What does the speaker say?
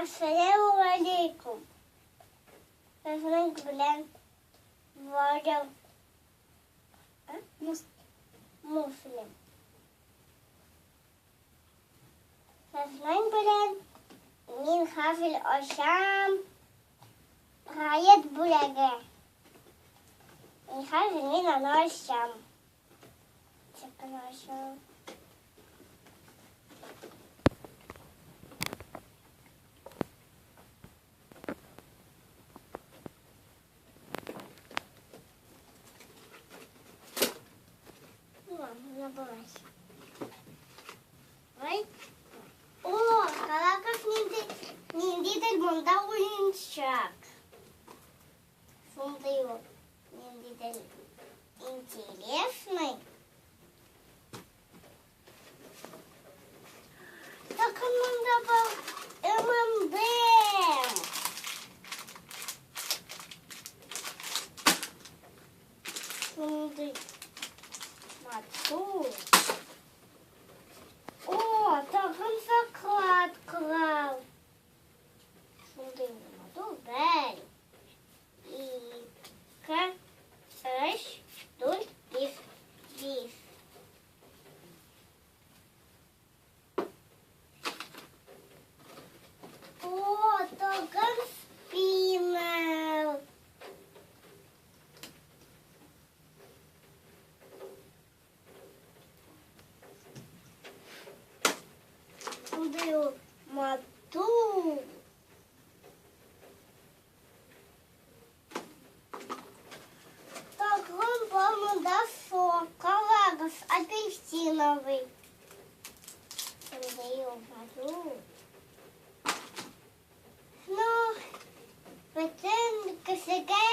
Әссәләмү галәйкүм. Сезнең белән Варя Муслим. Сезнең белән мин хәзер ачам Гает бүләге. Мин хәзер мин аны ачам. Ничек кенә ачам. Ой. О, карагыз нинди, ниндидер монда уенчык. Шундый ул, ниндидер интересный. Тагын монда бар M&M. Шундый матур. О, тагын закладкалар. Шундый матур. Бер, ике, өч, дүрт, биш, биш. О, тагын спиннер. Шундый ул матур. Тагын бар монда сок, карагыз, апельсиновый. Шундый ул матур. Ну, бөтен кешегә